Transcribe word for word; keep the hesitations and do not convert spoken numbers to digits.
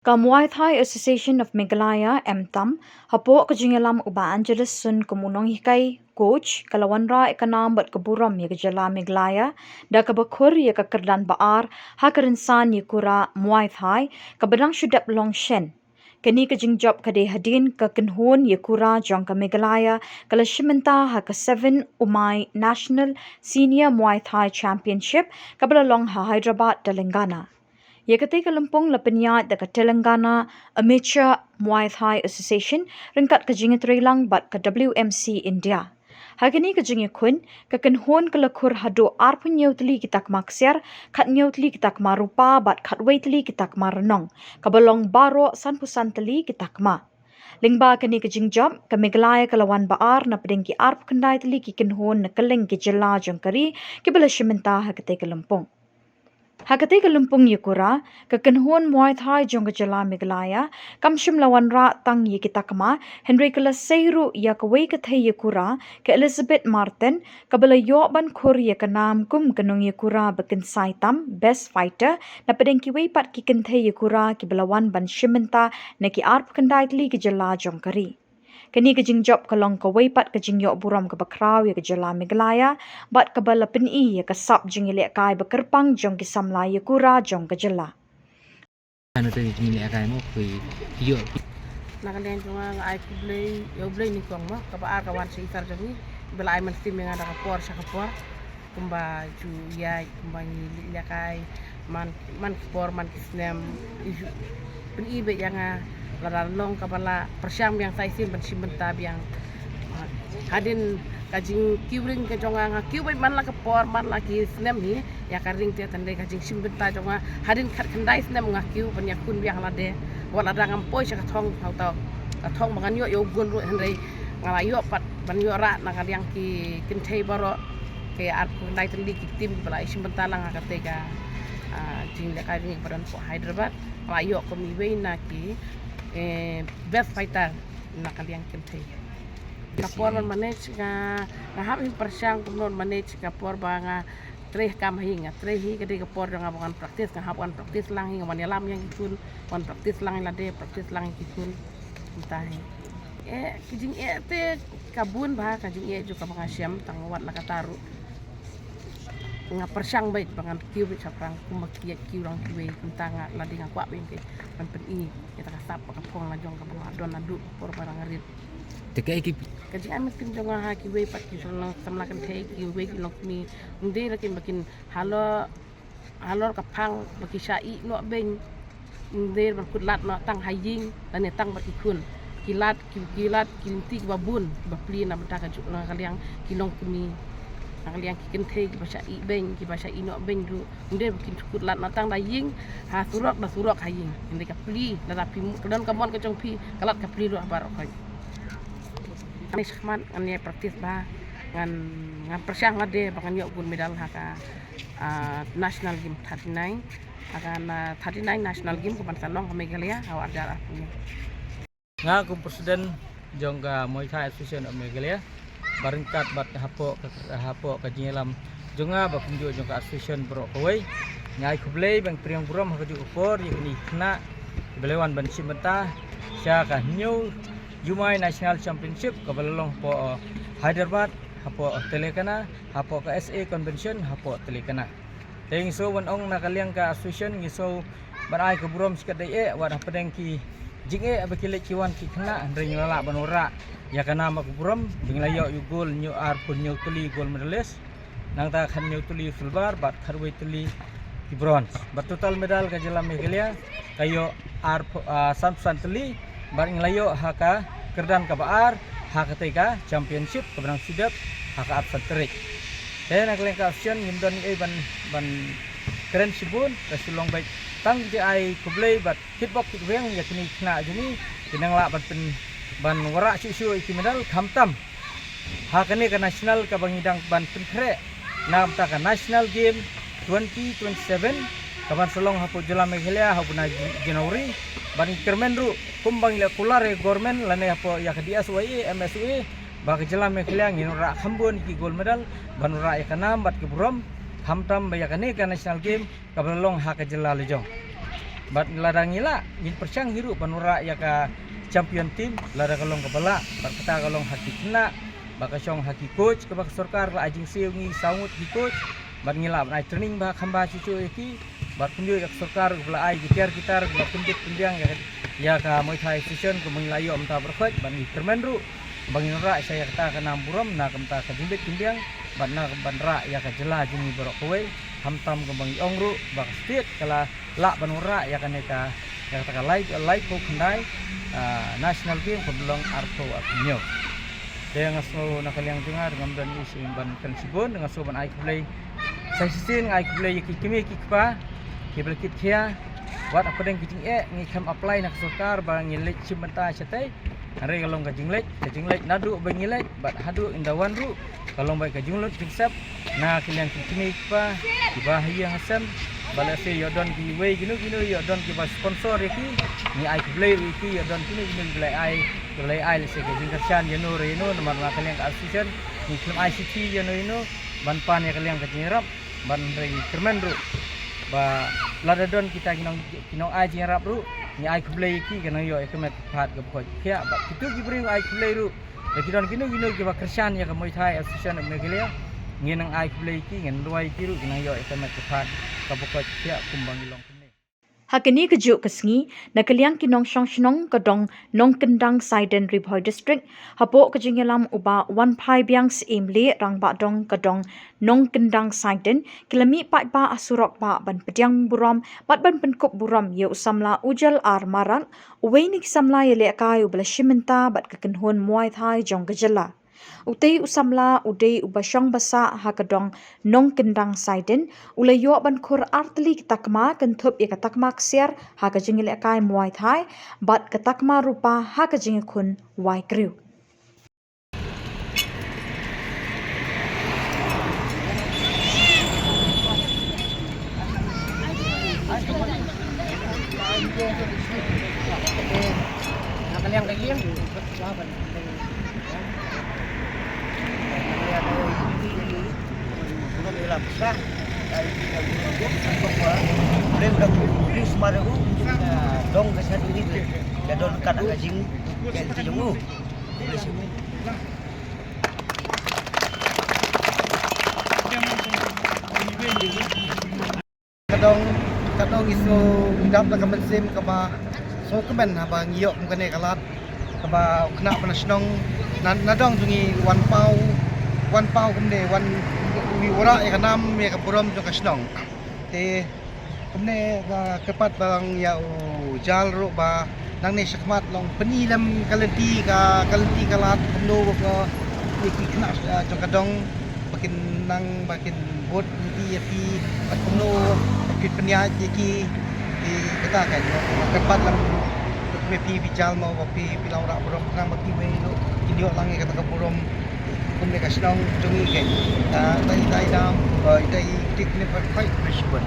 Ka Muay Thai Association of Meghalaya, MTAM, hapoh ka jingïalam u Bah Angelus Sun kum u nonghikai, coach, ka la wanrah ïa ka nam bad ka burom ïa ka jylla Meghalaya da kaba khur ïa ka kyrdan ba ar ha ka rynsan ïakura Muay Thai kaba dang shu dep long shen. Kane ka jingjop ka dei hadien ka kynhun ïakura jong ka Meghalaya ka la shim bynta ha ka seven Umai National Senior Muay Thai Championship kaba la long ha Hyderabad, Telangana. Ïa katei ka lympung la pynïaid da ka Telangana Amateur Muay Thai Association ryngkat ka jingïatreilang bad ka W M C India. Ha kane ka jingïakhun, ka kynhun ka la khur haduh arphew hynñiew tylli ki takma ksiar, khathynñiew tylli ki takma rupa bad khatwei tylli ki takma rnong, kaba long baroh sanphew san tylli ki takma. Lyngba kane ka jingjop, ka Meghalaya ka la wan ba ar na pdeng ki arphew khyndai tylli ki kynhun na kylleng ki jylla jong ka ri kiba la shim bynta ha katei ka lympung. Ha katei ka lympung ïakura, ka kynhun Muay Thai jong ka jylla Meghalaya kam shym la wanrah tang ïa ki takma, hynrei ka la sei ruh ïa kawei ka thei ïakura, ka Elizabeth Martin, kaba la ïoh ban khur ïa ka nam kum ka nongïakura ba kynsai tam, best fighter, na pdeng kiwei pat ki kynthei ïakura kiba la wan ban shim bynta na ki arphew khyndai tylli ki jylla jong ka ri. Kane ka jingjop ka long kawei pat ka jingïoh burom kaba khraw ïa ka jylla Meghalaya bad kaba la pyni ïa ka sap jingïalehkai ba kyrpang jong ki samla ïakura jong ka jylla. Ano te jingïalehkai mo kui ïoh. Na ka liang jong nga, nga ai khublei ïa U Blei nyngkong mo, kaba ar ka wan sha i sar jong ngi, ba la ai mynsiem ïa nga da ka por sha ka por. Kumba ju ïaid, kumba ngi leit lehkai man, man ki por man ki snem. I ju pyni beit ïa nga, lada long kaba la pyrshang biang sa shisien ban shim bynta biang. Hadien ka jingkiew ring ka jong nga, nga kiew beit man la ka por man la ki snem hi. Ïa ka ring te tang dei ka jingshim bynta jong nga. Hadien khatkhyndai snem nga kiew ban ïakhun biang lade. Wat lada ngam poi sha ka thong, hangto ka thong ba ngan ïoh ïa u gold ruh, hynrei nga la ïoh pat ban ïoh rah na ka liang ki kynthei baroh, ki arphew khyndai tylli ki team kiba la ïashim bynta lang ha katei ka, ah, jinglehkai jong ngi kaba don hapoh Hyderabad. Nga la ïoh kum iwei na ki, eh, best fighter na ka liang kynthei. Ka por ban manage nga, nga hap hi pyrshang kumno ban manage ka por ba nga trei kam hi, nga trei hi ka dei ka por jong nga ba ngan practice, nga hap wan practice lang hi, nga wan ïalam ïa ki khun, wan practice lang ïa lade, practice lang ïa ki khun. Mynta hi. Eh, ki jingeh te ka bun bha, ka jingeh jong kaba nga shem, tang wat la katta ruh. Nga pyrshang beit ba ngan kiew beit shaphrang, kumba ki ïa kiew lang kiwei, mynta nga lade nga kwah beit ban pyni ïa kata ka sap ka phong la jong kaba nga don naduh ka por ba nga rit. Te kaei ki Ka jingai mynsiem jong nga ha kiwei pat ki samla kynthei, kiwei ki longkmie. Ym dei la kim ba kin halor, halor ka phang ba ki shah ïeh noh beiñ. Ym dei ban kut lad noh tang ha ïing lane tang bad ki khun. Ki lad, ki, ki lad ki lynti kiba bun, kiba plie na bynta ka juk na ka liang ki longkmie, na ka liang ki kynthei kiba shah ïeh beiñ, kiba shah ïeh noh beiñ ruh. Ym dei ba kin kut lad noh tang da ïing, ha surok da surok ha ïing. Ym dei, ka plie, lada phi, ka don ka mon ka jong phi, ka lad ka plie ruh ha baroh khoit. Ngan ïa shmat, ngan ïa practice bha, ngan, ngan pyrshang lade ba ngan ïoh gold medal ha ka, ah, National Game thirty-nine, ha ka na thirty-nine National Game kaban sa long ha Meghalaya ha u ar hajar arphew. Nga kum president jong ka Muay Thai Association of Meghalaya, ba ryngkat bad hapoh ka, hapoh ka jingïalam jong nga bad kumjuh jong ka association baroh kawei, nga ai khublei bad pyrshang burom ha kajuh ka por ïa kine ki khynnah kiba la wan ban shim bynta sha ka hynñiew Umai National Championship kaba la long hapoh Hyderabad, hapoh Telangana, hapoh ka S A Convention hapoh Telangana. Te ngi shu wan ong na ka liang ka association ngi shu ban ai ka burom shikatdei eh, wat hapdeng ki jingeh ba ki leit ki wan ki khynnah, hynrei ngi la lah ban wanrah ïa ka nam ka burom, ba ngi la ïoh ïa u gold, hynñiew, arphew hynñiew tylli gold medalist. Nangta khathynñiew tylli silver bad khatwei tylli ki bronze. Bad total medal ka jylla Meghalaya ka ïoh arphew, ah, sanphew san tylli, bad ngi la ïoh ha ka kyrdan kaba ar ha katei ka championship kaba nang shu dep ha ka arphew san tarik. Te na ka liang ka association ngim don ei ban, ban kren shibun, ka shu long beit tang jingïai khublei bad kitbok kitweng ïa kine ki khynnah jong ngi, ki nang lah ban pyn, ban wanrah shuh shuh ïa ki medal, khamtam ha kane ka national kaba ngi dang ban pynkhreh na ka bynta ka National Game twenty twenty-seven kaban sa long hapoh jylla Meghalaya ha u bnai Jan-, January. Bad ngi kyrmen ruh kumba ngi la kular ïa ka government lane hapoh ïa ka D S Y A, M S Y A, ba ka jylla Meghalaya ngin wanrah kham bun ki gold medal ban wanrah ïa ka nam bad ka burom, khamtam ba ïa kane ka National Game kaba la long ha ka jylla la jong. Bad lada ngi lah, ngin pyrshang hi ruh ban wanrah ïa ka champion team, lada ka long kaba lah, bad kata ka long ha ki khynnah, bad ka shong ha ki coach, kaba ka sorkar la ai jingsiew ngi saw ngut ki coach, bad ngi lah ban ai training bha kham bha shuh shuh ïa ki, bad kumjuh ïa ka sorkar kaba la ai ki tiar ki tar, kaba la pynbit pynbiang ïa ka, ïa ka Muay Thai Association, kaba ngi la ïoh mynta baroh khoit, bad ngi kyrmen ruh ba ngin wanrah sha ïa kata ka nam burom na ka bynta ka jingbit jingbiang, bad na ka ban rah ïa ka jylla jong ngi baroh kawei, khamtam kaba ngi ong ruh ba ka state ka la lah ban wanrah ïa kane ka, ïa kata ka lai, laiphew khyndai, ah, National Game kaba long arphew arphew hynñiew. Te nga sngew na ka liang jong nga, ngam don ei ei ban kren shibun, nga sngew ban ai khublei sa shisien, nga ai khublei ïa ki kmie ki kpa kiba la kit khia. Wat hapdeng ki jingeh ngi khlem apply na ka sorkar ba ngin leit shim bynta shatei. Hynrei ka long ka jingleit, ka jingleit naduh ba ngi leit bad haduh ynda wan ruh, ka long beit ka jinglut jingsep na ka liang ki kmie ki kpa kiba ha ïing ha sem. Ba lehse ïoh don kiwei kino kino, ïoh don kiba sponsor ïa ki, ngi ai khublei ruh ïa ki. Ïoh don kino kino kiba la ai, kiba la ai lehse ka jingkyrshan ïano re ïano, namar na ka liang ka association ngi khlem ai shithi ïano ïano ban pan ïa ka liang ka jingïarap. Ban, hynrei ngi kyrmen ruh ba lada don kita ki nong, ki nong ai jingïarap ruh, ngi ai khublei ïa ki, ka nang ïoh ïa ka met ka phad kaba koit ka khiah. Bad kito ki briew ngi ai khublei ruh, lada ki don kino kino kiba kyrshan ïa ka Muay Thai Association of Meghalaya, ngin nang ai khublei ïa ki, ngin duwai ïa ki ruh, ki nang ïoh ïa ka met ka phad kaba koit ka khiah kumba ngi long kumne. Ha kane kajuh ka sngi, na ka liang ki nongshong shnong ka dong Nongkyndang Saiden, Ri Bhoi District, hapoh ka jingïalam u Bah Wanphai Biang, Syiem Leh Rangbah Dong ka dong Nongkyndang Saiden, ki la mih paidbah ha surok bah ban pdiang burom bad ban pynkup burom ïa u samla Ujal R Marak, uwei na ki samla ïalehkai uba la shim bynta bad ka kynhun Muay Thai jong ka jylla. Utei u samla u dei uba shong ba sah ha ka dong Nongkyndang Saiden, u la ïoh ban khur artylli ki takma, kynthup ïa ka takma ksiar ha ka jingïalehkai Muay Thai bad ka takma rupa ha ka jingïakhun wai kriw. Ka dong, ka dong ngi sngewdap da ka mynsiem kaba sngewkmen haba ngi ïoh kum kane ka lad kaba u khynnah ba na shnong na, na dong jong ngi wan paw, wan paw kumne, wan, wan wanrah ïa ka nam ïa ka burom jong ka shnong. Te kumne ka kyrpad ba lang ïa u Jal ruh ba nangne shakhmat long pyni lem ka lynti ka, ka lynti ka lad kumno ba ïa ki khynnah, eh, jong ka dong ba kin nang ba kin bud lynti ïa phi bad kumno ba kin pynïaid ïa ki. Te kata ka kyrpad lang me phi, phi Jal mo ba phi, phi long rah burom khnang ba kiwei ruh kin ïoh lang ïa kata ka burom. Kumne ka shnong jong ngi keiñ. Ta, ta, ta, ta, oi, ta, i tik ne pa khoi, pa shibun.